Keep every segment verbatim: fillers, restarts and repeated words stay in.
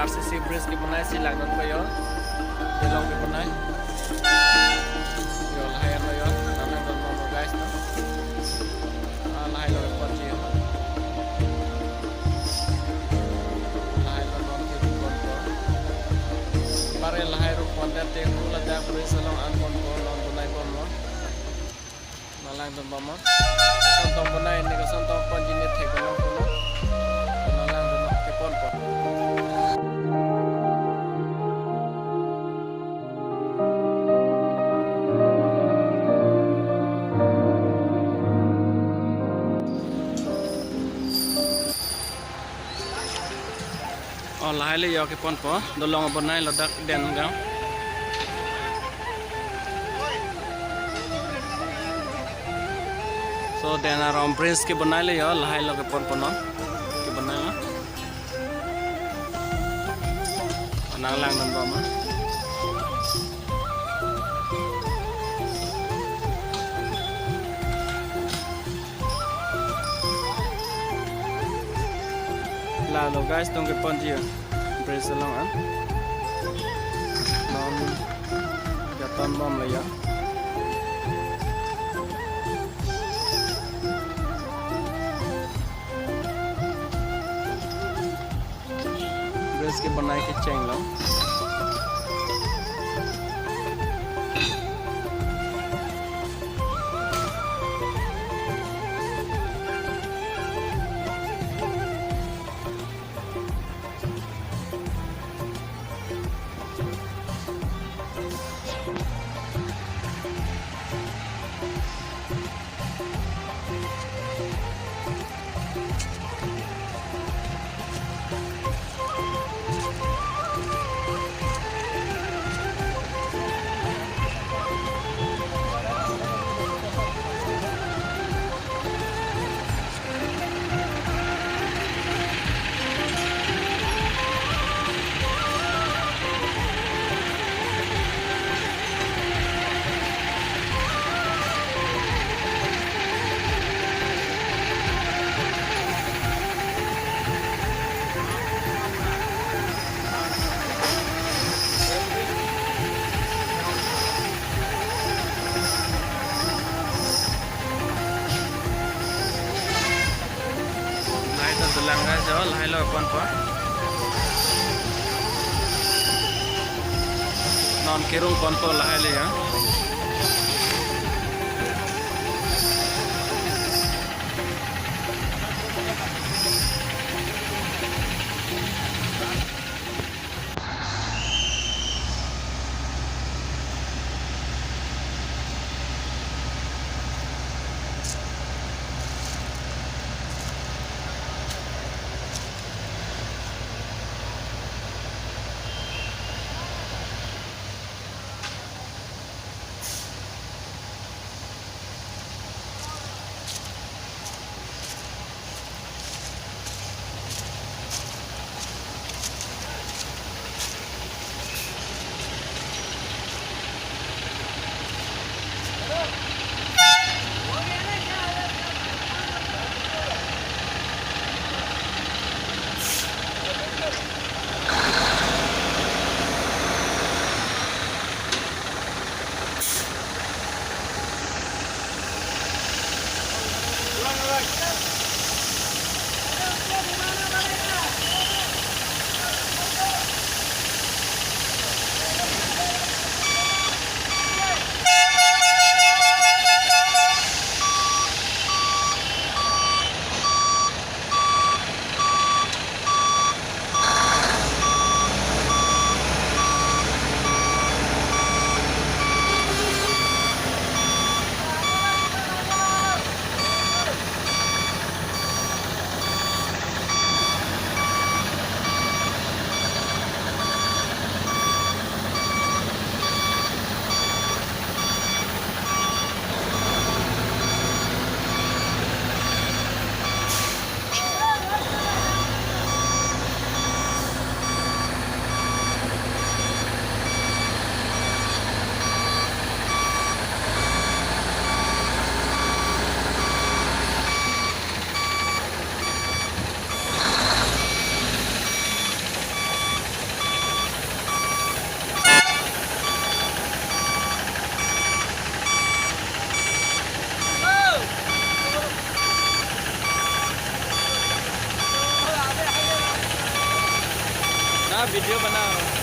R C C bridge kebonai si langdun ko yo. Dolong kebonai. Yo, lahai lo yo. Nanglangdun bom guys, no. Ah, lahai lo ponji yo. Lahai lo non ke ponpo. Pare lahai ru pondet te hu ladak bridge along an ponpo, non bonai bomlo. Nanglangdun bom. Koson tong bonai ne, koson tong ponji ne thek bom pulo. Nanglangdun ke ponpo. Oh, lahai le yo ke ponpo, dolong abonai lo dak den gang. So, den arom bridge kebonai le yo, lahai lo ke ponpo non. Kebonai lo. Nanglangdun bom. Lalo guys, tong ke ponji yo. Bridge along an. Non jaton bom le yo. Bridge kebonai kecheng lo. Lahai ta dolang guys yo, lahai lo ponpo. Non kerung ponpo lahai le yo. Video banao.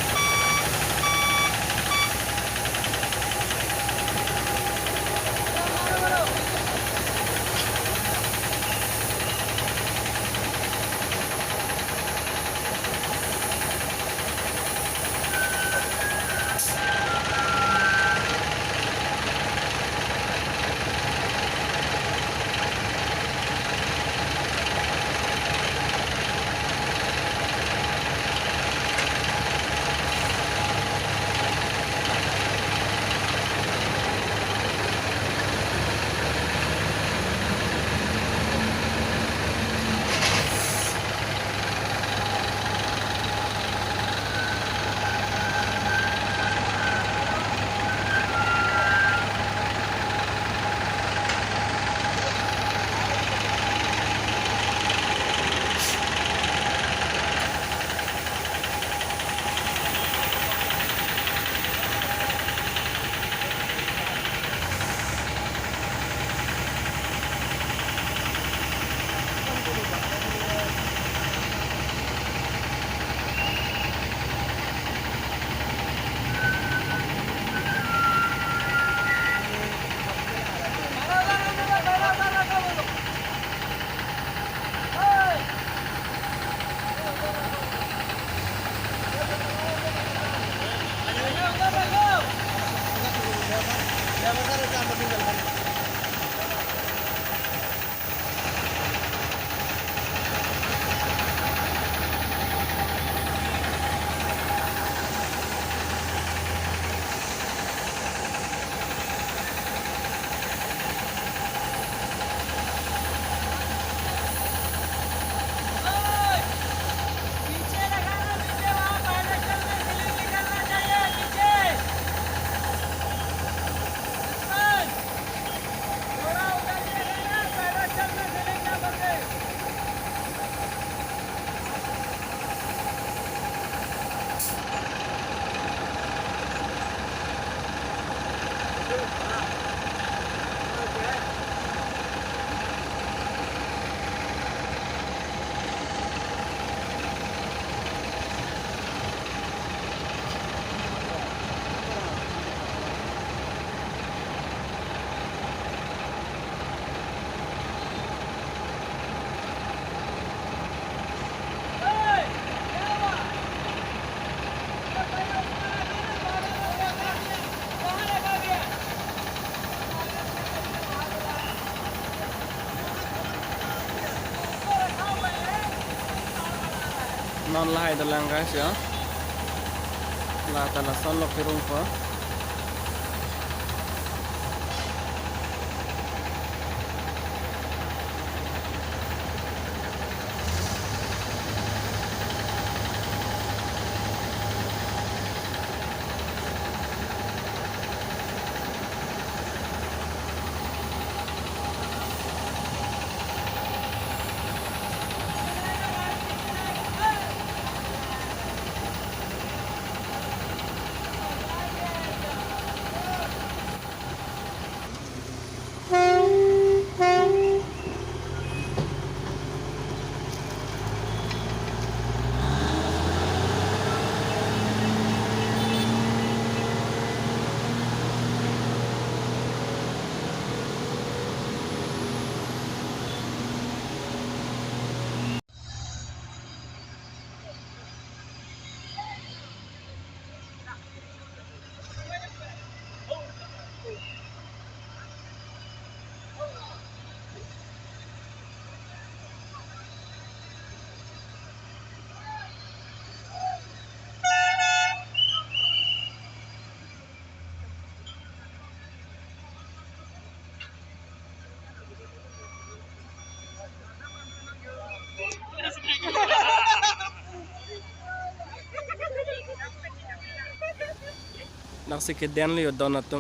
Non lahai dolang, guys, ya. La ta lasonlo kerung po. Laksi kedenlo yo don atum.